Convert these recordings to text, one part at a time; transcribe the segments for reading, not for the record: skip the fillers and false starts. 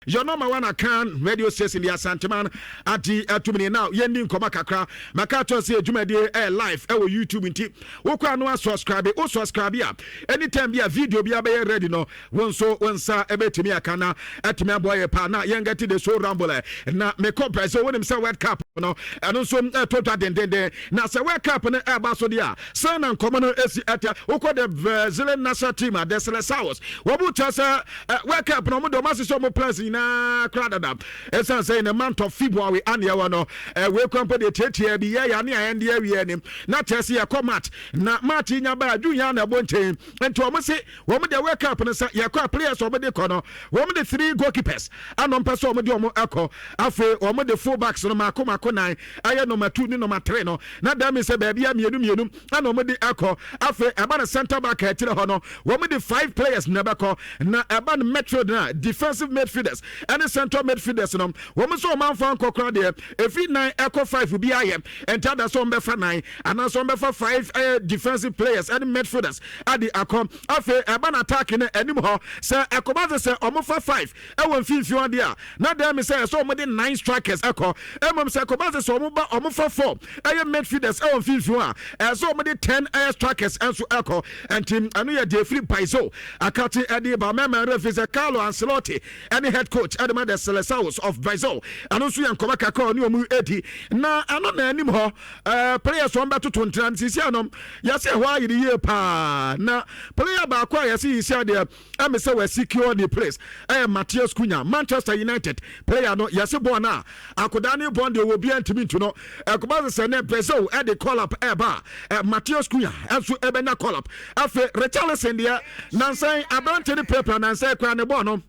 Your number one Akan radio station, the Asanteman adi atumini. Now yɛndi nkɔmɔ kakra. Maka kyerɛ sɛ dwumadie ɛyɛ live ɛwɔ YouTube, nti wokɔ ano a subscribe. Wo subscribe a, anytime bi a video bi abɛyɛ ready no, wo nso wo nsa ɛbɛtumi aka na ɛtumi aboa yɛ paa na yɛn get the show rumble. Ɛ na mekɔ Brazil. Wonim sɛ World Cup no, ɛno nso ɛtɔ dwa dendenden, na sɛ World Cup no ɛba so deɛ a, sɛn na nkɔmɔ no esi ɛtɛ? Wokɔ the Brazilian national team a, the Seleçaos, wɔn mu kyerɛ sɛ World Cup no, wɔn de wɔn ahyehyɛ wɔn plans nyinaa kora dada, ɛsiane sɛ in the month of February aneɛ wɔ no ɛwei kwan mpo deɛ tietie bi yɛ yɛ ane a yɛn de awie anim na kyerɛ sɛ yɛkɔ March, na March yi nya ba June yɛ ana ɛbɔ nkyɛn. Nti wɔn se wɔn deɛ, World Cup no, sɛ yɛkɔ a, players wɔn de kɔ no, wɔn de three goalkeepers ana mpɛ sɛ wɔn de wɔn ɛkɔ. Afei wɔn de full backs no mako mako nan, ɛyɛ number two ne number three no, na dɛm sɛ baabi a mmienu mmienu ɛna wɔn de ɛkɔ. Afei ɛba no centre back akyire hɔ no, wɔn de five players na ɛbɛkɔ, na ɛba no midfield na defensive midfielders ɛne central midfielders no, wɔn nso wɔn amfa nkɔ kora deɛ, efi nine ɛkɔ five bi ayɛ. Nti ada sɛ wɔn bɛfa nine anaasɛ wɔn bɛfa five ɛyɛ defensive players ɛne midfielders ade akɔ. Afei ɛba no attack no anim hɔ, sɛ ɛkɔba sɛ wɔn fa five ɛwɔ mfimfini hɔ deɛ a, na dɛm mi sɛ ɛsɛ wɔn de nine strikers ɛkɔ. Emom sɛ ɛkɔba sɛ wɔn ba wɔn fa four ɛyɛ midfielders ɛwɔ mfimfini hɔ a, ɛsɛ wɔn de 10 ɛyɛ strikers ɛnso ɛkɔ. Nti ɛno yɛ deɛ efiri Brazil akate ɛde ba. Mɛmɛ refi sɛ Carlo Ancelotti ɛne head coach ɛde ma the Seleçaos of Brazil. Ɛno nso yɛ nkɔmɔ kakra ɔne ɔmu edi. Na ɛno na anim hɔ players wɔn bɛtoto ntena sisi anom, yɛsɛ ɛhɔ ayɛ yie paa, na player baako a yɛsɛ yisi adeɛ ɛmi sɛ wɔ secure the place ɛyɛ Matheus Cunha, Manchester United player no. Yɛsɛ bɔɔl no a akodaa ne bɔɔl deɛ, wɔ biara ntumi ntu no. Ɛkɔba sɛ ne Brazil ɛde call up ɛɛba a, Matheus Cunha ɛnso ɛbɛnya call up. Afei Richarlison deɛ, nansan aberante ne pɛpɛ nansan kura ne bɔɔl no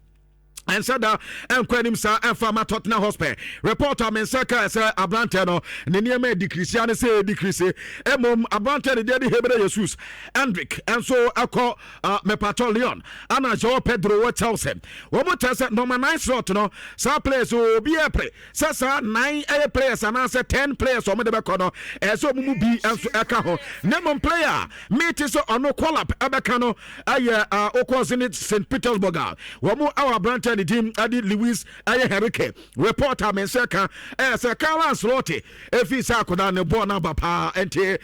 ɛnsɛ da ɛnkɔ anim saa ɛmfa ma Tottenham Hotspur. Report a me nsa kaa sɛ aberantɛ no ne nneɛma adi kirisia ne sɛ ɛdi kirise. Mmom aberantɛ ne deɛ de Hebere Jesus, Endrick ɛnso ɛkɔ mepatɔ Lyon, ana Joao Pedro wɔ Chelsea. Wɔn mo kyerɛ sɛ number nine slot no, saa players obi ɛpere sɛ saa nine ɛyɛ players anaasɛ 10 players wɔn de bɛkɔ no, ɛyɛ sɛ wɔn mu bi nso ɛka ho. Ne mmom player meeti sɛ ɔno call up ɛbɛka no ɛyɛ okɔ Zenit St Petersburg a wɔn ɛwɔ aberantɛ ne din ɛde Luis ɛyɛ Henrique. Report a me nsa ka ɛyɛ sɛ Carlo Ancelotti efi sɛ akoda ne bɔɔl no aba paa, nti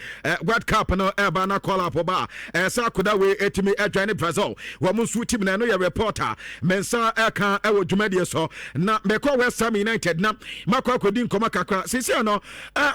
World Cup no ɛba na call up ba, ɛyɛ sɛ akoda wei etumi ɛdwan ne Brazil wɔn nso team na ɛno yɛ report a me nsa ɛka ɛwɔ dwumadie so. Na mɛkɔ West Ham United na makɔ akɔdi nkɔmɔ kakra. Sisi no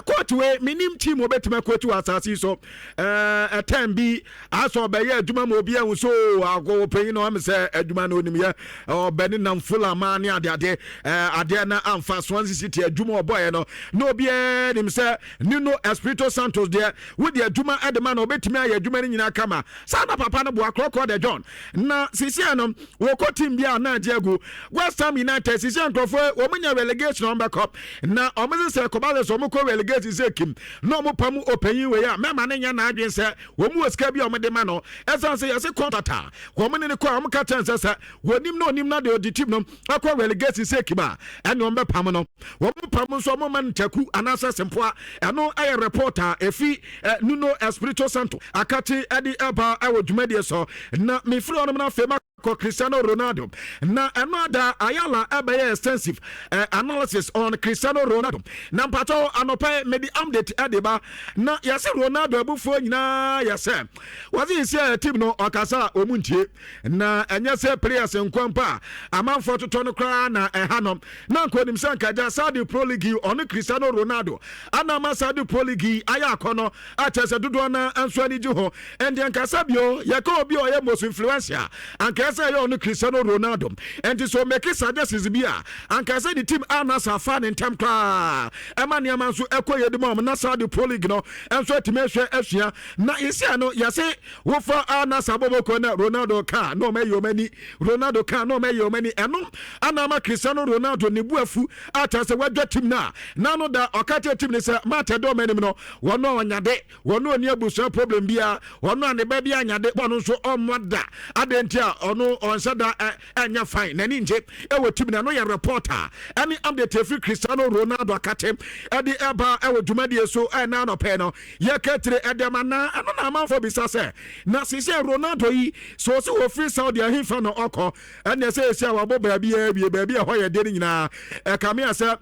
coach wei, menim team obetumi akɔkyi wɔ asase yi so. Ɛtɛn bi asɔ ɔbɛyɛ adwuma ma obi ahu so akɔ panyin na ɔmo sɛ adwuma na onim yɛ ɔbɛ ne nam Fulham ne adeade adeɛ na amfa Swansea City adwuma ɔbɔyɛ no, na obiara nim sɛ Nuno Espirito Santos deɛ, wodi adwuma ɛde ma na ɔbɛtumi ayɛ adwuma no nyinaa kama. Saa na papa no boa korɔkorɔ de John na sisia no wɔkɔ team bi a na agye agu West Ham United. Sisia nkurɔfoɔ wɔn nya relegation, wɔn bɛkɔ na wɔn sɛ kɔba sɛ wɔn kɔ relegation sɛ kim na wɔn pam ɔpanyin wei a, mɛma ne nyɛ n'adwene sɛ wɔn mu wɔ sika bi a wɔn de ma no, ɛsan sɛ yɛsɛ contract a wɔn ne ne kɔ a, wɔn ka kyɛn sɛ wɔnim na onim na deɛ ɔdi team no akɔ relegation sɛ kim a, ɛne wɔn bɛpam no. Wɔn pam nso, wɔn ma no ntaku anaasɛ sempoa. Ɛno ɛyɛ report a efi Nuno Espirito Santo akate ɛde ɛba ɛwɔ dwumadie so. Na mefiri hɔnom na afei ma kɔ Cristiano Ronaldo, na ɛno ada Ayala ɛbɛyɛ extensive analysis on Cristiano Ronaldo. Na mpatɔ anɔpɛ mede update ɛde ba, na yɛsɛ Ronaldo abufuo nyinaa yɛ sɛ wɔse yɛsi team no ɔkasa a ɔmu ntie, na ɛnyɛ sɛ players nkwa mpo a amanfoɔ totɔ no koraa na ɛha no. Na nka onim sɛ nkagya Saudi Pro League, ɔno Cristiano Ronaldo ana ama Saudi Pro League ayɛ akɔ no akyerɛ sɛ dodoɔ no nso ani gye ho. Ɛndeɛ nkasa bio, yɛka obi a ɔyɛ most influential, anka sɛ ɛyɛ ɔno Cristiano Ronaldo. Ɛnti sɛ ɔmake suggestions bi a, anka sɛ ne team anasa afa ne ntɛm koraa ɛma nneɛma nso ɛkɔ yɛ di mu na Saudi Pro League no nso atumi ahwɛ asua. Na yɛsia no, yɛse wofa anasa bɔbɔkɔ na Ronaldo kaa na ɔma ɛyɛ ɔma ani, Ronaldo kaa na ɔma ɛyɛ ɔma ani. Ɛno ana ama Cristiano Ronaldo ne bu afu akyerɛ sɛ wadwa team no a n'ano da. Ɔka kyerɛ team no sɛ match ɛdɔ ɔma anim no, wɔn a ɔnyade wɔn a ɔni abusua problem biara, wɔn a ne ba bi anyade, wɔn nso ɔmmɔ da. Adeɛ nti a ɔno Ɔno ɔnhyɛ da ɛnyɛ fine, n'ani ngye ɛwɔ team na ɛno yɛ reporter ɛne update efiri Cristiano Ronaldo akate ɛde ɛba ɛwɔ dwumadie so. Ɛna anɔpɛ no yɛka tire ɛde ama na ɛno na amanfoɔ bisa sɛ, na sisi Ronaldo yi so ɔsi wɔ Saudi, ahemfa na ɔkɔ? Ɛna ɛsɛ esi a wabɔ baabi awie, baabi a ɛhɔ yɛ den nyinaa ɛkame a sɛ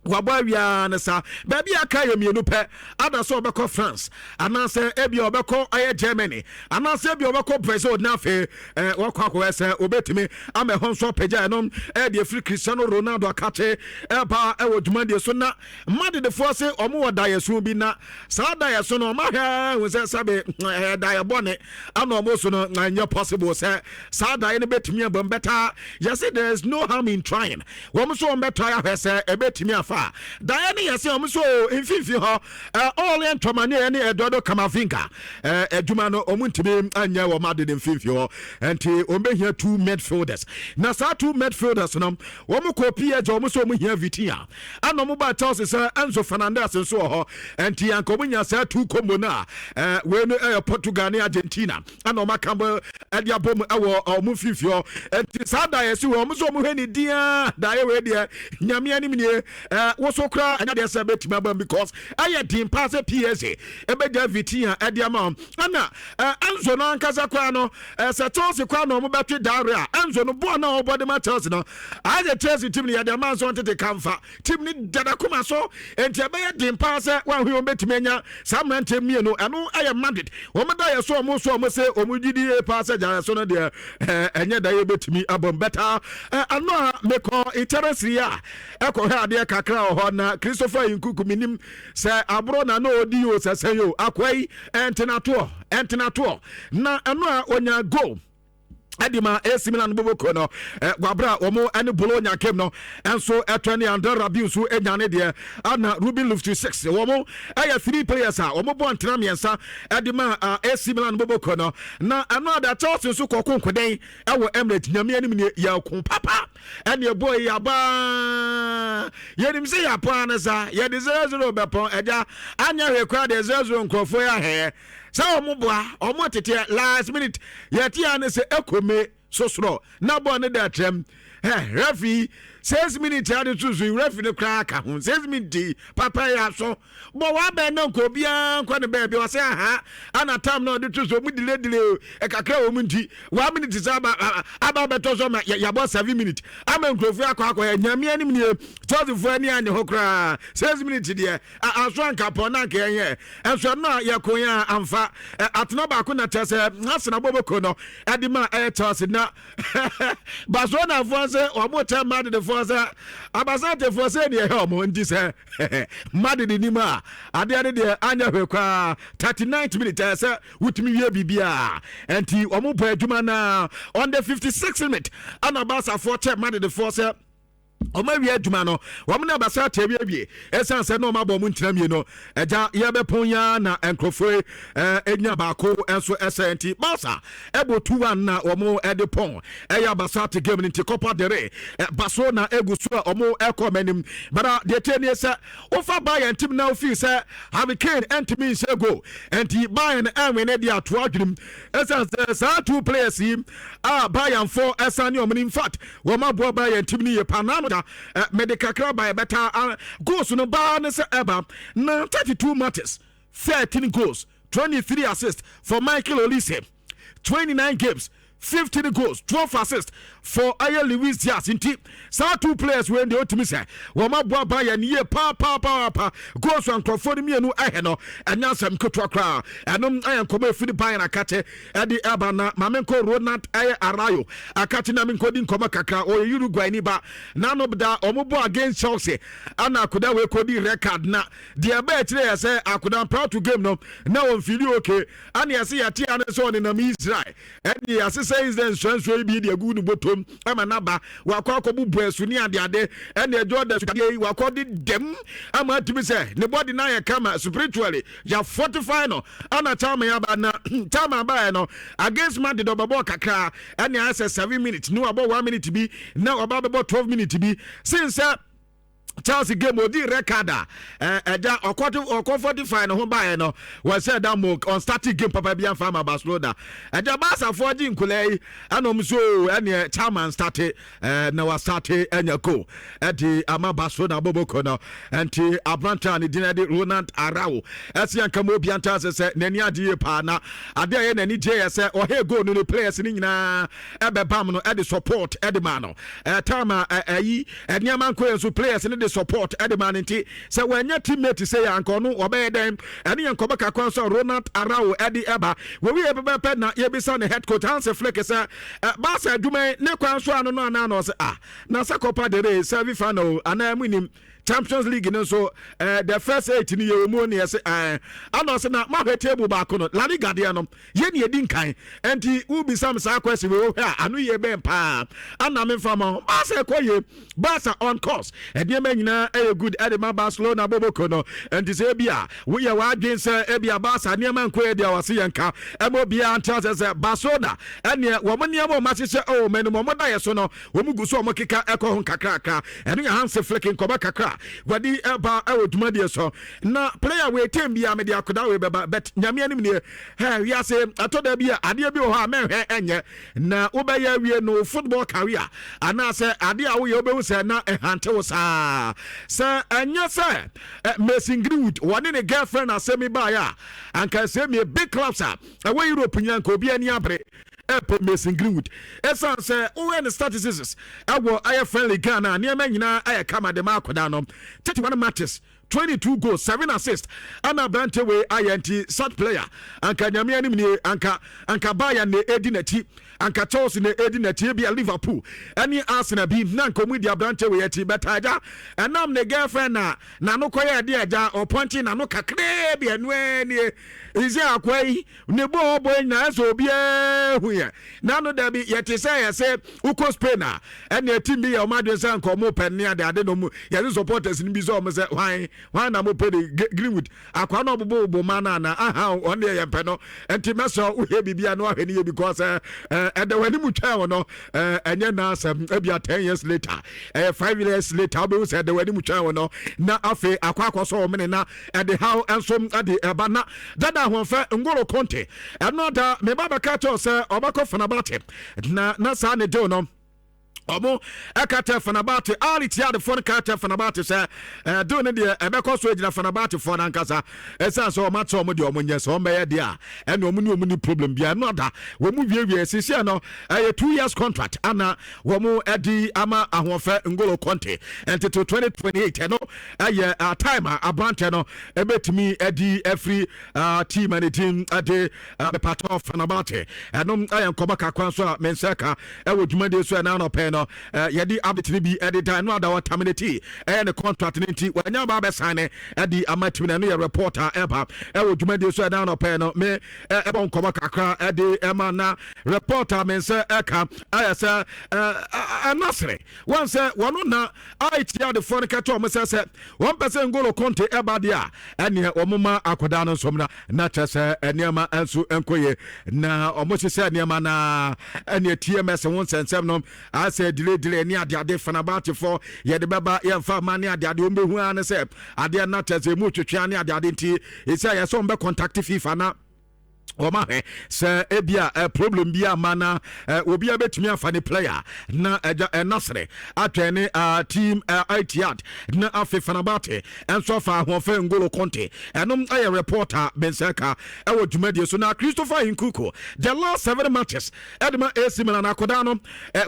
wabɔ awia ne sa baabi a aka yɛ mmienu pɛ, ada sɛ ɔbɛkɔ France anaasɛ ebi a ɔbɛkɔ ɛyɛ Germany anaasɛ ebi a ɔbɛkɔ Brazil. Na afei wɔkɔ akɔyɛ sɛ obetumi ama ɛhɔ nso apagya. Ɛno ɛde efiri Cristiano Ronaldo akakye ɛba ɛwɔ dwumadie so. Na Madridfoɔ sɛ ɔmo wɔ daeɛso bi, na saa daeɛso no ɔmo ahwɛ ɛhu sɛ sɛbe ɛyɛ daeɛ bɔne ana ɔmo so no ɛnyɛ possible sɛ saa daeɛ no bɛtumi abam bɛta. Yɛsɛ there is no harm in trying. Wɔn nso wɔn bɛtry ahwɛ sɛ ɛbɛtumi afa daeɛ no. Yɛsɛ wɔn nso mfimfini hɔ Aurelien Tchouameni ne Eduardo Camavinga adwuma no, wɔn ntumi anyɛ wɔn ade ne mfimfini hɔ, nti wɔn bɛhia two midfielders. Na saa two midfielders no, wɔn kɔ PSG, wɔn nso wɔn hia Vitinha, ɛna wɔn ba Chelsea sɛ Enzo Fernandez nso wɔ hɔ, nti anka wɔn nya saa two combo no a wei no ɛyɛ Portugal ne Argentina ɛna wɔn aka bɔ ɛde abɔ mu ɛwɔ wɔn mfimfini hɔ. Nti saa daeɛ si wɔ wɔn nso wɔn hwɛ ne diaa daeɛ wei deɛ, Nyame anim nie, woso koraa ɛnya deɛ sɛ bɛtumi aba mu because ɛyɛ den paa sɛ PSG ɛbɛgya Vitinha ɛde ama wɔn. Ɛna Enzo no ankasa koraa no, sɛ Chelsea koraa na wɔn bɛtwe daare a, Enzo no bɔɔl na ɔbɔ de ma Chelsea no ayɛ Chelsea team no yɛde ama nso ɔntete kamfa team no dada kuma so, nti ɛbɛyɛ den paa sɛ wɔahu wɔn bɛtumi anya saa mmeranteɛ mmienu. Ɛno ɛyɛ Madrid wɔn da yɛ so. Wɔn so wɔn sɛ wɔn gyidi paa sɛ gya so no deɛ, ɛnyɛ da yɛ bɛtumi abɔ mbɛta. Ɛno a mekɔ Italian Serie A ɛkɔhwɛ adeɛ kakra wɔ hɔ. Na Christopher Nkunku, minim sɛ aborɔ na ɔdi o sɛ sɛn o, akoa yi ɛntenatoɔ ɛntenatoɔ, na ɛno a onya goal ɛde ma AC Milan boboko no wabra wɔn ɛne Bologna game no ɛnso ɛtɔ ne Andre Rabiot nso enya ne deɛ, ana Ruben Loftus-Cheek. Wɔn ɛyɛ three players a wɔn bɔ ntena mmiɛnsa ɛde ma AC Milan boboko no. Na ɛno ada Chelsea nso kɔkɔ nkoden ɛwɔ Emirates. Nyame anim nie, yɛ papa ɛne ɛbɔ yi abaa, yɛnim sɛ yɛapɔn ano sa yɛde 0-0 bɛpɔn. Ɛgya anyɛ hwee koraa deɛ, 0-0 nkurɔfoɔ yɛ ahɛɛ sɛ ɔmo boa ɔmo teteɛ. Last minute yɛte ya ne sɛ ekome sosorɔ na bɔɔl ne da kyerɛm ɛ referee 6 minutes ade so so referee no koraa ka ho 6 minutes yi papa yɛ aso bɔ wabɛn na nka obiara nkɔ ne baabi ɔsɛ aha ana tam na ɔde to so ɔmo delay delay ɛkakra wɔ mu, nti 1 minute sɛ aba abɛtɔ so ma yɛabɔ 7 minutes ama nkurɔfoɔ akɔ akɔ yɛ. Nyame anim nie, Chelseafoɔ ani anye ho koraa. 6 minutes deɛ aso anka pɔ na anka yɛnyɛ ɛnso ɛno a yɛko yɛn a amfa atena baako na kyerɛ sɛ Arsenal bɔbɔko no ɛde ma ɛyɛ Chelsea. Na Barcelonafoɔ sɛ ɔmo kyɛ Madridfoɔ sɛ abasantefoɔ sɛ deɛ ɛhɛ ɔmo, nti sɛ Madrid nim a adeɛ no deɛ anyɛ hwee koraa. 39th minute ɛyɛ sɛ wotumi wie biribiaa, nti ɔmo bɔ adwuma na on the 56 minute ana Barcafoɔ kyɛ Madridfoɔ sɛ ɔmo awie adwuma no. Wɔn ne abasa ate awie awie, ɛsiane sɛ na ɔmo abɔ ɔmo ntena mmienu ɛgya yɛbɛpɔn ya na nkurɔfoɔ ɛnya baako nso ɛsɛ, nti Barca ɛbɔ 2-1 na wɔn ɛde pɔn ɛyɛ abasa ate game no. Nti Copa del Rey Barcelona egu so a ɔmo ɛkɔ ɔmo anim bara. Deɛ tie nie sɛ wofa Bayern team na ofii sɛ Harry Kane ɛntumi nhyɛ goal, nti Bayern ɛnwene ne deɛ ato adwenem, ɛsiane sɛ saa two players yi a Bayern fo ɛsan ne ɔmo no, in fact wɔn aboa Bayern team no yie pa. Naano da mede kakra ba ɛbɛta goals no baa ne sɛ ɛba na 32 matches, 13 goals, 23 assists for Michael Olise, 29 games, 15 goals, 12 assists for ɛyɛ Luis Diaz. Nti saa two players wei deɛ, otumi sɛ wɔn aboa Bayern yie paapaapaa. Goals a nkurɔfoɔ no mmienu ɛhɛ no ɛnyɛ asɛm ketewa koraa. Ɛnom ɛyɛ nkɔmɔ efiri Bayern akate ɛde ɛba. Na maame nkɔ Ronald ɛyɛ Araujo akate na menkɔ di nkɔmɔ kakra. Ɔyɛ Uruguay ni ba nano da wɔn bɔ against Chelsea ɛna akoda wei kɔ di record, na deɛ ɛbɛɛ akyire yɛ sɛ akoda prior to game no na wɔn feel okay, ɛna yɛsɛ yɛte ano sɛ ɔnenam Israel ɛne yɛasesɛ Israel nsuansuo yi bi de agu ne bɔtɔm ama n'aba wakɔ akɔbu bu ne adeade ɛne ɛdwo ɔda suadeɛ yi wakɔ de dɛm ama atumi sɛ ne body no ayɛ kama spiritually, yɛ fortify no. Ana chama yaba na chama abaɛ no against Madrid ɔbɛbɔ kakra, ɛne ayɛ sɛ 7 minutes ne wabɔ 1 minute bi na ɔba bɛbɔ 12 minutes bi sin sɛ Chelsea game odi record a ɛgya ɔkɔ 45 ne ho baeɛ no, wɔsɛ da mo on starting game papa bi amfa ama Barcelona. Ɛgya Barcafoɔ gye nkulaa yi ɛna ɔmo so ɛneɛ chairman start na wa start ɛnya goal ɛde ama Barcelona boboko no. Ɛnti aberante a ne din ɛde Ronald Araujo ɛsi anka mu obi anta ase sɛ n'ani agye yie paa, na adeɛ a ɛyɛ n'ani gye yɛ sɛ ɔhɛ goal no, ne players no nyinaa ɛbɛbam no, ɛde support ɛde ma no. Time a ɛyi nneɛma nkɔ yɛn so, players no de support ɛde ma no, nti sɛ wɔanya teammate sɛ yɛ anka ɔno ɔbɛyɛ dɛn? Ɛne yɛn nkɔmɔ kakra nso a Ronald Araujo ɛde ɛba wɔwi yɛ pɛpɛpɛ. Na yɛbisa ne head coach Hans Flick sɛ Barca adwuma yi ne kwan so ano no anaa, na ɔsɛ ah, na sɛ Copa del Rey semi final anaa mu nim Champions League no nso the first eight ni yɛ wɔ mu ne yɛsɛ ana ɔsɛ na mahwɛ table baako no, La Liga deɛ no yɛ ne yɛdi nkan. Nti wobisa m saa question wei, wohwɛ a ano yie bɛn paa ana memfa ma ho? Barca ɛkɔ yie, Barca on course, ɛnneɛma nyinaa ɛyɛ good ɛde ma Barcelona boboko no. Nti sɛ ebi a woyɛ w'adwen sɛ ebi a Barca nneɛma nkɔ yɛ deɛ, wɔse yɛn ka ɛma obiara nte asɛ sɛ Barcelona ɛneɛ wɔn nneɛma wɔn ahyehyɛ ɛwɔ wɔn anim, wɔn da yɛ so no, wɔn gu so wɔn keka ɛkɔ ho nkakrakra. Ɛno yɛ Hansi Flick nkɔmɔ kakra wɔde ɛba ɛwɔ dwumadie so. Na player wei tem bi a mede akoda wei bɛba, but Nyame anim nie, hɛ, wiase ɛtɔ da bi a adeɛ bi wɔ hɔ a mɛnhwɛ ɛnyɛ na wobɛyɛ awie no football career anaasɛ adeɛ a woyɛ, wobɛhu sɛ na ɛhante wo saa sɛ ɛnyɛ sɛ Mason Greenwood wɔne ne girlfriend asɛm yi baeɛ a, anka sɛ mie big clubs a ɛwɔ Europe nyina nka obi ani abere ɛpɛ Mason Greenwood, ɛsiane sɛ woyɛ ne statistics ɛwɔ ɛyɛ friendly Ghana, nneɛma nyinaa ɛyɛ kama de ma akwadaa no. 31 matches, 22 goals, 7 assists ɛna aberante wei ayɛ. Nti such player, anka Nyame anim nie, anka Bayern na ɛdi n'akyi, anka Chelsea na ɛdi n'akyi, ebia Liverpool ɛne Arsenal bi na anka ɔmu di aberante wei akyi. Bɛta agya ɛnam ne girlfriend na n'ano kɔyɛ ɛde agya ɔpɔnkye n'ano kakraa bi, ɛno nie nsi akoa yi ne bɔ ɔbɔ nyinaa ɛsɛ obiara hu yɛ n'ano. Dabi, yɛte sɛ yɛsɛ wokɔ Spain a, ɛne team bi yɛ ɔmo adwene sɛ nka ɔmo pɛ ne ade ade no mu. Yɛde supporters no bi sɛ ɔmo sɛ hwan hwan na mo pɛ de Greenwood akwa na ɔbobɔ bobo ma no ana aha, ɔno deɛ yɛmpɛ no. Nti mɛsɛ wohwɛ biribia na wahwɛ no yɛ, because ɛda w'anim twɛn wo no, ɛnyɛ naasɛm. Ebia 10 years later, ɛyɛ 5 years later, wobɛhu sɛ ɛda w'anim twɛn wo no na afei akɔ sɛ ɔmene na ɛde haw nso ɛde ɛba. Na dada ahoɔfɛ Ngolo Kante ɛno ada meba bɛka kyɛw sɛ ɔbɛkɔ Fenerbahce na saa ne deal no, ɔmo ɛka kyɛ Fenerbahce, Al Ittihadfoɔ no ka kyɛ Fenerbahce sɛ ɛdeal no deɛ ɛbɛkɔ so agyina Fenerbahcefoɔ no ankasa, ɛsiane sɛ ɔmo akyɛ ɔmo deɛ ɔmo nyɛ sɛ ɔmo bɛyɛ deɛ a ɛne ɔmo ne ɔmo ni problem bia. Ɛno ada wɔn mu wiewie sisia no, ɛyɛ 2 years contract ana wɔn ɛde ama ahoɔfɛ Ngolo Kante nti 2028. Ɛno ɛyɛ time a aberantɛ no ɛbɛtumi ɛde afiri team a ne team ɛde mepatɔ Fenerbahce. Ɛno ɛyɛ nkɔmɔ kakra nso a me nsa ka ɛwɔ dwumadie so. Ɛna anɔpɛ no yɛde update no bi ɛde da. Ɛno ada wɔ terminate ɛyɛ ne contract no, nti wɔanya ba abɛsan ne ɛde ama team no. Ɛno yɛ report a ɛba ɛwɔ dwumadie so. Ɛna anɔpɛ no me ɛbɔ nkɔmɔ kakra ɛde ɛma na report a me nsa ɛka ɛyɛ sɛ ɛnasere wɔn sɛ wɔn na Al Ittihadfoɔ no kɛtɛ wɔn sɛ wɔn pɛ sɛ Ngolo Kante ɛba deɛ a, ɛneɛ wɔn ma akwadaa no nso na kyerɛ sɛ nneɛma nso nkɔ yie na wɔn hyehyɛ nneɛma na ɛneɛ TMS ho nsɛnsɛm no asɛ delay delay ne adeade. Fenerbahcefoɔ yɛde bɛba, yɛmfa ma ne adeade, wɔn bɛhu ara ne sɛ adeɛ na kyerɛ sɛ emu twetwea ne adeade. Nti ɛsɛ yɛ sɛ wɔn bɛ contact FIFA na wɔn ahwɛ sɛ ebia problem bi ama na obi a bɛtumi afa ne player na ɛgya ɛnasere atwɛn ne team Etihad na afei Fenerbahce ɛnso afa ahoɔfɛ Ngolo Kante. Ɛnom ɛyɛ reporter bɛnsɛka ɛwɔ dwumadie so. Na Christopher Nkunku, the last seven matches ɛde ma AC Milan, akɔdaa no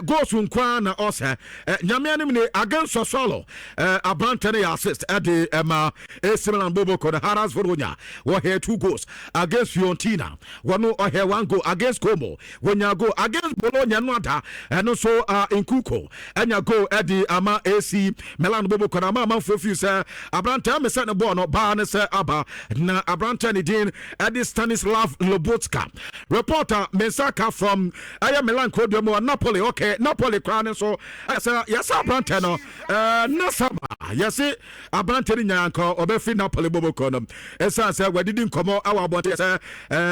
goals nkoa na ɔsɛ Nyame anim ne against Sassuolo, aberantɛ no yɛ assist ɛde ɛma AC Milan boboko no. Haras Bologna wɔhɛ two goals, against Fiorentina wɔno ɔhɛ one goal, against Como wɔnya goal, against Bologna no ada ɛno nso Nkunku ɛnya goal ɛde ama AC Milan boboko no, ama amanfoɔ fi sɛ aberantɛ ame sɛ ne bɔɔl no baa ne sɛ aba. Na aberantɛ ne din ɛde Stanislav Lobotka. Reporter mensa ka from ɛyɛ Milan kurodua mu Napoli. Okay, Napoli koraa ne nso ɛsɛ yɛsɛ aberantɛ no nasaba yɛse aberantɛ no nyaa nka ɔbɛfiri Napoli boboko no, ɛsiane sɛ wadidi nkɔmmɔ ɛwɔ abɔnten sɛ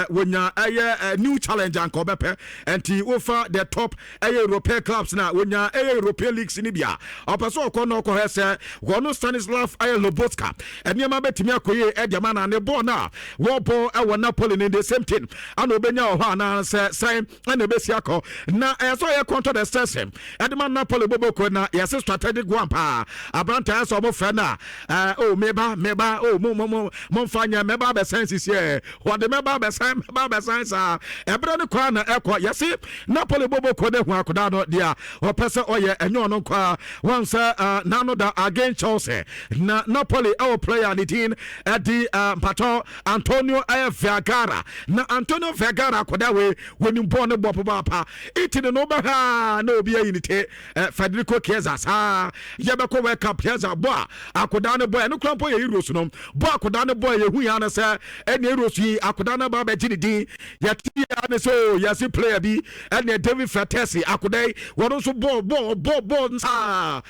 Wɔnya ɛyɛ new challenge anka ɔbɛpɛ, nti wofa the top ɛyɛ European clubs na wɔnya ɛyɛ European leagues ni bia, ɔpɛ sɛ ɔkɔ na ɔkɔhɛ sɛ wɔno Stanislav ɛyɛ Lobotka nneɛma bɛtumi akɔyie ɛde ama na ne bɔɔl no a wɔbɔ ɛwɔ Napoli no, the same thing ana obɛnya wɔ hɔ anaasɛ sɛn ɛna ɛbɛsi akɔ, na ɛyɛ sɛ ɔyɛ contract extension ɛde ma Napoli boboko. Na yɛsɛ strategic one paa, aberante ayɛ sɛ ɔmo frɛ no a, o meba, meba o, mo mo mo momfa nyɛ mɛba abɛsɛn sisi ɛ, wɔde mɛba abɛsɛn, mɛba abɛsɛn saa ɛberɛ no kwan na ɛkɔ. Yɛse Napoli boboko ne hu akoda no deɛ ɔpɛ sɛ ɔyɛ, ɛnyɛ ɔno nkoa wɔn sɛ nano da against Chelsea na Napoli ɛwɔ player ne din ɛde mpatɔ Antonio ɛyɛ Vergara. Na Antonio Vergara akɔda wei, wɔnim bɔɔl ne bɔ papaapa, iti ne no wobɛhwɛ na obi ayi ne te Federico Chiesa saa. Yɛbɛkɔ World Cup, Chiesa bɔ a akoda no bɔ, ɛno kora mpo yɛ Euros no bɔ akoda no bɔ, yɛhu ya no sɛ ɛne Euros yi akoda no ba bɛgye ne din. Yɛte ya ne sɛ o yɛse player bi ɛne David Frattesi, akoda yi wɔno nso bɔ bɔ bɔ bɔ saa.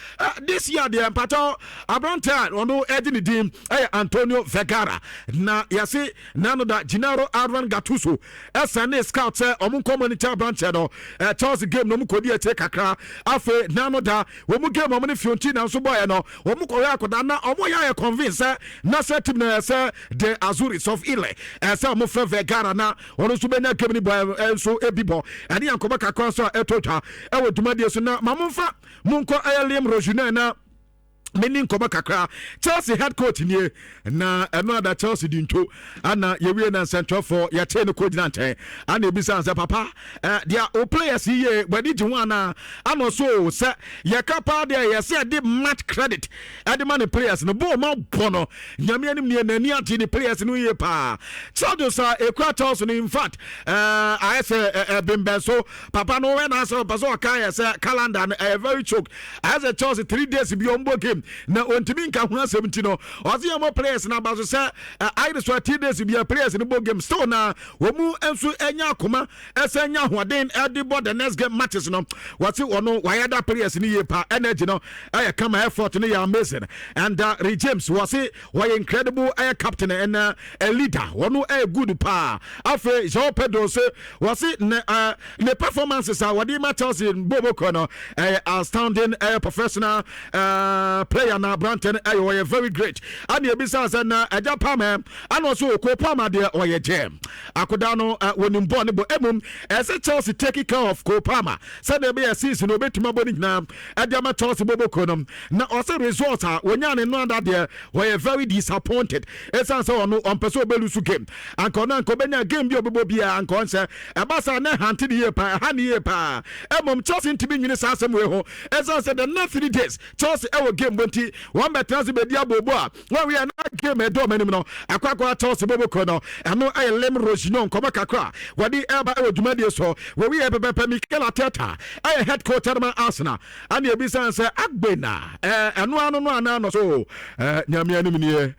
This year deɛ, mpatɔ aberante a ɔno ɛgye ne din ɛyɛ Antonio Vergara. Na yɛse nano da Gennaro Aran Gattuso ɛsɛn ne scout sɛ ɔmo nkɔ monitor aberanteɛ no. Chelsea game na ɔmo kɔdi akyire kakra. Afei nano da wɔn game ɔmo ne Fiorentina nso bɔɔyɛ no, wɔn kɔhwɛ akɔda na ɔmo yɛ ayɛ convince sɛ national team na ɛsɛ the Azzurris of Italy, ɛsɛ ɔmo fɛ Vergara na ɔno nso bɛnya game ni bɔ nso ebi bɔ. Ɛne yɛn nkɔmɔ kakra nso a ɛtɔ twa ɛwɔ dwumadie so, na ma mo nfa mo nkɔ ɛyɛ Liam Rosenior na mene nkɔmɔ kakra. Chelsea head coach nie, na ɛno ada Chelsea di nto ana yɛwie na nsɛntwerɛfoɔ yɛtee no kɔgyina nkyɛn ana ebisa sɛ, "Papa, deɛ o players yi yie, wɔde gye ho anaa?" Ana ɔso sɛ yɛka paa deɛ, yɛsɛ yɛde match credit ɛde ma ne players no bɔɔl ma bɔ no. Nyame anim nie, n'ani agye ne players no yie paa. Chelsea sa ekura Chelsea no, in fact ayɛ sɛ ɛbɛnbɛn so papa no wɔyɛ n'asɛ ɔpɛ sɛ ɔka yɛ sɛ calendar no ɛyɛ very choke, ayɛ sɛ Chelsea 3 days bi ɔmbɔ game na ɔntumi nka ho asɛm, nti no ɔse yɛn mɔ players no aba so sɛ ayɛ so 3 days bi a players no bɔ game still na wɔn mu nso anya akoma ɛsɛ nya ahoɔden ɛde bɔ the next game matches no. Wɔse ɔno wayɛ da players no yie pa, energy no ɛyɛ kama, effort no yɛ amazing. And Reece James, wɔse wɔyɛ incredible, ɛyɛ captain and a leader, wɔno ɛyɛ good paa. Afei Joao Pedro sɛ wɔse ne performances a wɔde ma Chelsea boboko no ɛyɛ outstanding, ɛyɛ professional player na aberante no ɛyɛ ɔyɛ very great. Ana ebisa sɛ na ɛgya Palmer, ana ɔso Cole Palmer deɛ ɔyɛ gem akoda no, wɔnim bɔɔl ne bɔ. Emom ɛsɛ Chelsea take care of Cole Palmer sɛdeɛ ɛbɛyɛ season no obɛtumi abɔ ne nyinaa ɛde ama Chelsea boboko no. Na ɔsɛ result a wɔnya ne no ada deɛ, wɔyɛ very disappointed, ɛsiane sɛ ɔno ɔmpɛ sɛ ɔbɛlose game, anka ɔno anka ɔbɛnya game bi a ɔbɛbɔ biara anka ɔnsɛ ɛba saa ne hante ne yie paa, ɛha ne yie paa. Ɛmom Chelsea ntumi nwini saa asɛm wei ho, ɛsiane sɛ the next 3 days Chelsea ɛwɔ game bɔ, nti wɔn bɛtena se bɛdi abobo a wɔn wia na game ɛdɔ ɔmo anim no akɔ akɔ Chelsea boboko no. Ɛno ɛyɛ Liam Rosenior nkɔmɔ kakra wɔde ɛba ɛwɔ dwumadie so. Wɔwi yɛ pɛpɛpɛ. Mikel Arteta ɛyɛ head coach ɛdema Arsenal, ɛna ebisa sɛ agbena ɛno ano no anaa no so nyame anim nie,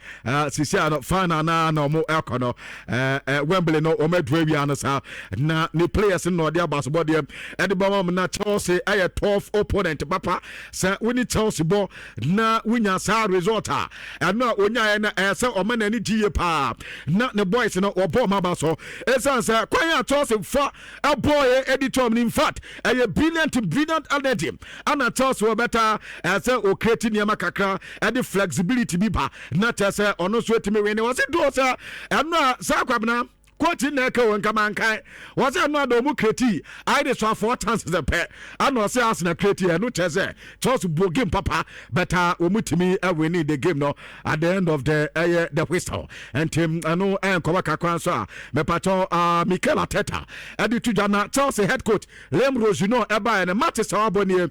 sisi ano final na na ɔmo ɛkɔ no ɛɛ ɛɛ Wembley no, ɔmo aduru awia no saa na ne players no na ɔde abasobɔdeɛ ɛde bɔ wɔn. Na Chelsea ɛyɛ tough opponent papa, sɛ wone Chelsea bɔ na wonya saa result a ɛno a onyaeɛ no, ɛyɛ sɛ ɔma n'ani gye yie paa na ne boys no wɔbɔ ɔma aba so, ɛsiane sɛ kwan a Chelsea fa ɛbɔɔyɛ ɛdi tɔm no, in fact ɛyɛ brilliant, brilliant energy ana Chelsea wɔbɛta ɛsɛ ɔcreate nneɛma kakra ɛde flexibility bi ba na kyerɛ sɛ ɔno nso atumi win. Wɔse doo sɛ ɛno a saa kwabena coach na ɛka wɔ nkamankan, wɔsɛ ɛno ada ɔmu create ayɛ de so four chances pɛ ana ɔsɛ Arsenal create. Ɛno kyerɛ sɛ Chelsea bɔ game papa, better wɔn tumi ɛwin the game no at the end of the ɛyɛ the whistle. Nti ɛno ɛnkɔmɔ kakra nso a mɛpatɔ Mikel Arteta ɛde to dwa. Na Chelsea head coach Liam Rosenior ɛbaeɛ no, matches a wabɔ nie: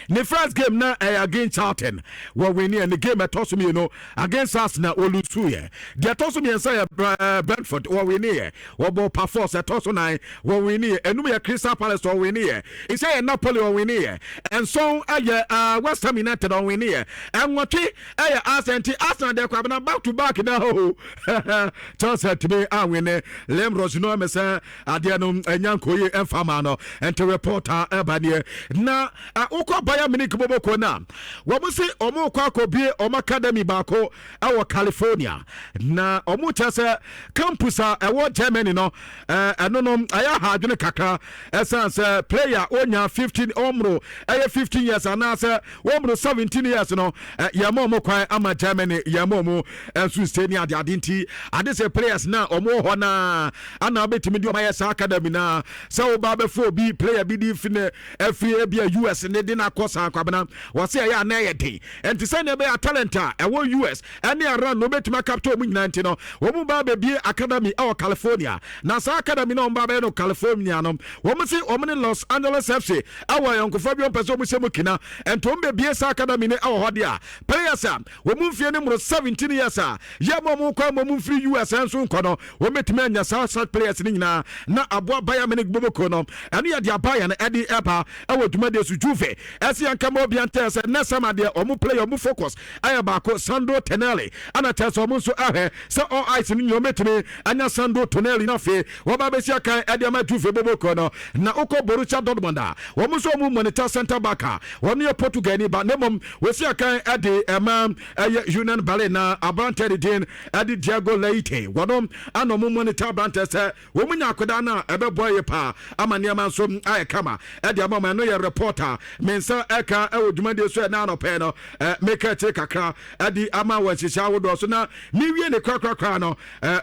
ne first game na ɛyɛ against Charlton, wɔ win. Ne game ɛtɔ so mmienu against Arsenal, wɔlose yɛ. Deɛ ɛtɔ so mmiɛnsa yɛ Brentford, wɔ win yɛ. Wɔbɔ Pafos, ɛtɔ so nan, wɔ win yɛ. Enum yɛ Crystal Palace, wɔ win yɛ. Nsia yɛ Napoli, wɔ win yɛ. 7 ɛyɛ West Ham United, wɔ win yɛ. 8 ɛyɛ Arsenal. Nti Arsenal deɛ, kwabena back to back na ho Chelsea tumi awin. Liam Rosenior ɛmɛ sɛ adeɛ no ɛnya nkoye ɛmfa ma no, nti reporter ɛba neɛ na wokɔ. Wokɔ Bayern Munich bɔbɔkuo no a, wɔn se wɔn rekɔ akɔbue wɔn academy baako ɛwɔ California. Na wɔn kyerɛ sɛ campus a ɛwɔ Germany no, ɛno no ɛyɛ aha adwene kakra, ɛsan sɛ player onya 15 ɔmmoro ɛyɛ 15 years anaasɛ wɔmmoro 17 years no, yɛma wɔn kwan ama Germany yɛma wɔn nso nse ne ade ade nti ade sɛ players na wɔn wɔ hɔ naa ana wobɛtumi de wɔn ayɛ saa academy na sɛ woba bɛfo obi player bi di fi ne afiri ebi a US ne de no akɔ saa kwabena wɔse ɛyɛ a na ɛyɛ den. Ɛnti sɛnea ɛbɛyɛ a talent a ɛwɔ US ɛne around no wobɛtumi akapta wɔn nyinaa nti no, wɔn mu ba bɛbie academy ɛwɔ California. Na saa academy no a wɔn ba bɛyɛ no California no, wɔn se wɔn ne Los Angeles FC ɛwɔ ayɔnkofa bi wɔn pɛ sɛ wɔn hyɛ mu kina. Ɛnti wɔn bɛbie saa academy no ɛwɔ hɔ deɛ a players a wɔn mfie no mmoro 17 years a yɛ ma wɔn kwan ma wɔn mfiri US nso nkɔ no, wɔn bɛtumi anya saa such players no nyinaa na aboa Bayern Munich boboko no. Ɛno yɛ deɛ Bayern ɛde ɛba ɛwɔ dwumadie so. Juve ɛsɛ yɛn kama obi antɛ sɛ nɛ sama deɛ ɔmo player ɔmo focus ɛyɛ baako, Sandro Tonali, ɛna kyerɛ sɛ ɔmo nso ɛhwɛ sɛ all eyes no nyinaa ɔmɛtumi anya Sandro Tonali na afei wɔba abɛsi akan ɛde ama Juve boboko no. Na wokɔ Borussia Dortmund a, wɔn nso ɔmo monitor center back a wɔn yɛ Portugal ni ba, na mmom wɔsi akan ɛde ɛma ɛyɛ Union Berlin na aberantɛ de din ɛde Diego Leite. Wɔn ana ɔmo monitor aberantɛ sɛ wɔn nya akwadaa no a ɛbɛboa yie paa ama nneɛma nso ayɛ kama ɛde ama wɔn. Ɛno yɛ report a me nsa ɛka ɛwɔ dwumadie so ɛna anɔpɛ no meka akyire kakra ɛde ama wɔn nhyehyɛ ahodoɔ so. Na mewie ne korakorakora no,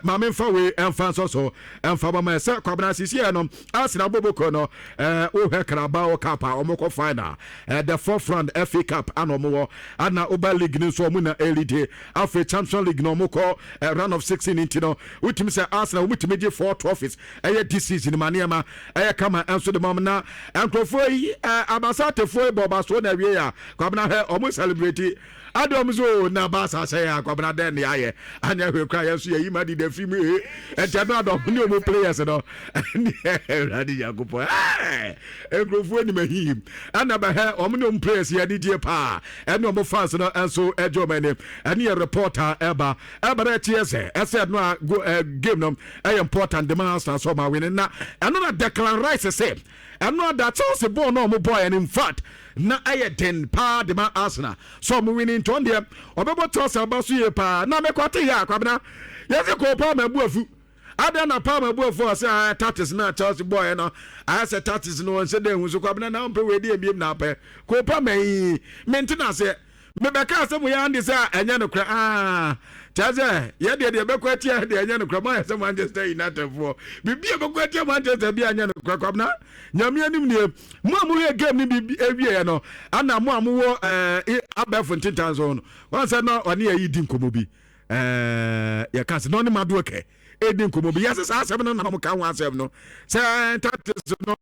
maame mfa wei ɛmfa nso so ɛmfa ma ma ɛsɛ Kwabena sisi yɛ no Arsenal boboko no. Wohwɛ Carabao Cup a, wɔn kɔ final, the fourth round FA Cup ana wɔn wɔ ana Uber League no nso wɔn na ɛlead. Afei Champions League no wɔn kɔ round of 16 nti no wotumi sɛ Arsenal wɔn tumi gye four trophies ɛyɛ this season ma nneɛma ɛyɛ kama ɛnso de mɔm. Na nkurɔfoɔ yi abasa atefoɔ yi bɔ ɔbasoɔ na awie a, Kwabena, hwɛ wɔn celebrate ade wɔn so na baasa sɛ yɛ Kwabena dɛn ne ayɛ anyɛ hwee kora yɛn nso yɛyi ma dida fi mu ee ɛntɛ no adɔ ne wɔn players no ɛne Awurade Nyankopɔn ɛɛ nkurɔfoɔ anim ahihim ɛna bɛhɛ wɔn ne wɔn players yɛ anigye paa ɛne wɔn fans no nso ɛgye wɔn ani. Ɛne yɛ reporter ɛba ɛba na ɛteɛ sɛ ɛsɛ ɛno a go ɛ game no ɛyɛ important de ma Arsenal sɛ ɔmo awin. Na ɛno na Declan Rice sɛ ɛno a da Chelsea bɔɔl no a ɔmo bɔɔ yɛ no, in fact na ɛyɛ den paa de ma Arsenal sɛ ɔmo win, nti ɔno deɛ ɔbɛbɔ Chelsea aba so yie paa. Na mekɔte yɛ a, Kwabena, yɛsɛ kɔɔ paa ma abu afu adan na paa ma abu afu a ɔsɛ ayɛ tactics na Chelsea bɔɔl yɛ no ayɛ sɛ tactics no ɔnhyɛ dɛ ehu so. Kwabena, na ɔmpɛ wei de ebiem na apɛ kɔɔ paa ma yi mente na aseɛ mebɛka asɛm yɛ ande sɛ ɛnyɛ nokorɛ aa kyerɛ sɛ yɛdeɛ deɛ bɛkɔ atia deɛ ɛnyɛ nokorɛ moayɛ sɛ Manchester United foɔ biribi a bɛkɔ atia Manchester bi anyɛ nokorɛ. Kwabena, Nyame anim nie, mo a moyɛ game no bi awieɛ no ana mo a mowɔ abɛɛfo ntentan so no wɔn sɛ na ɔne yɛyi di nkɔmmɔ bi, yɛka sɛ na ɔne Madoɔkɛ ɛdi nkɔmmɔ bi, yɛsɛ saa asɛm no na mo ka ho asɛm no sɛ tactics no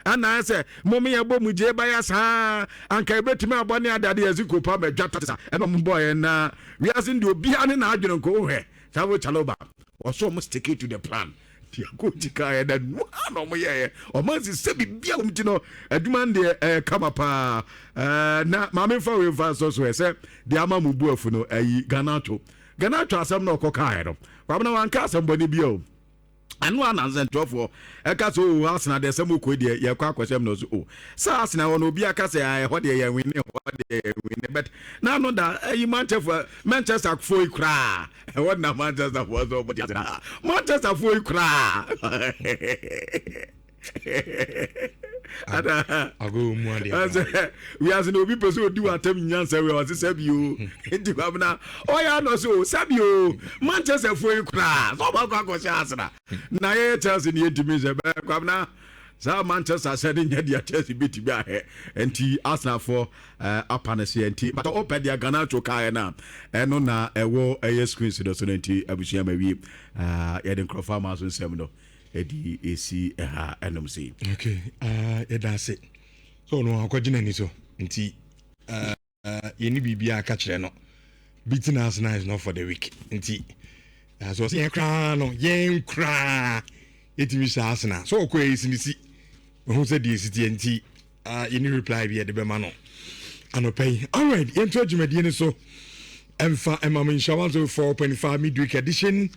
ana sɛ mo yɛbɔ mu gye bɛyɛ saa anka yɛbɛtumi abɔ ne adade yɛsi kopa ma adwa tactics a ɛna ɔmo bɔɔyɛ. Na wiase no deɛ obiara ne n'adwene nko wohwɛ saa wo Chaloba ɔsɛ ɔmo stick to the plan deɛ coach kaeɛ na nua na ɔmo yɛɛ ɔmo ansesɛ biribi a wɔn ti no adwuma no deɛ ɛyɛ kama paa. Na maame nfa wei nfa nso so ɛsɛ deɛ ama mo bu afu no ɛyi Garnacho. Garnacho asɛm na ɔkɔ kaeɛ no, Kwabena, wanka asɛm bɔne bi o. Ɛno a nansɛntoɔfoɔ ɛka sɛ o Arsenal deɛ sɛ mokɔ deɛ yɛkɔ akɔhyɛm no so o sɛ Arsenal hɔ no obi aka sɛ ɛhɔ deɛ yɛnwene, hɔ deɛ yɛnwene, but na ano da ɛyi Manchester Manchester foɔ yi koraa ɛhɔ na Manchester foɔ sɛ ɔmo de Arsenal Manchester foɔ yi koraa ada sɛ wiase na obi pɛ sɛ odi w'atam nyansa wei ɔse sɛ bio nti Kwabena ɔyɛ anɔ sɛ o sɛ bio Manchester foɔ yi koraa sɛ ɔmo akɔ akɔhyɛ Arsenal na yɛyɛ Chelsea ne yɛntumi sɛ bɛɛ. Kwabena, saa Manchester sɛ ne nyɛ deɛ Chelsea bɛtumi ahɛ nti Arsenal foɔ apa no seɛ nti but ɔpɛ deɛ Garnacho kaeɛ no a ɛno na ɛwɔ ɛyɛ screens no so no. Nti abusua ma wie yɛde nkurɔfoɔ ama so nsɛm no ɛdi ɛsi ɛha ɛnom sei. Okay, yɛda ase sɛ ɔno akɔgye n'ani so nti yɛne biribiaa ka kyerɛ no beating Arsenal is not for the weak nti so ɔsɛ yɛn koraa no yɛn koraa yɛtumi hyɛ Arsenal so ɔkɔ yɛ si ne si ɔho sɛ deɛ ɛsi teɛ nti yɛne reply bi yɛde bɛma no anɔpa yi. Alright, yɛnto adwumadie no so ɛmfa ɛma mo nhyɛ 104.5 midweek edition.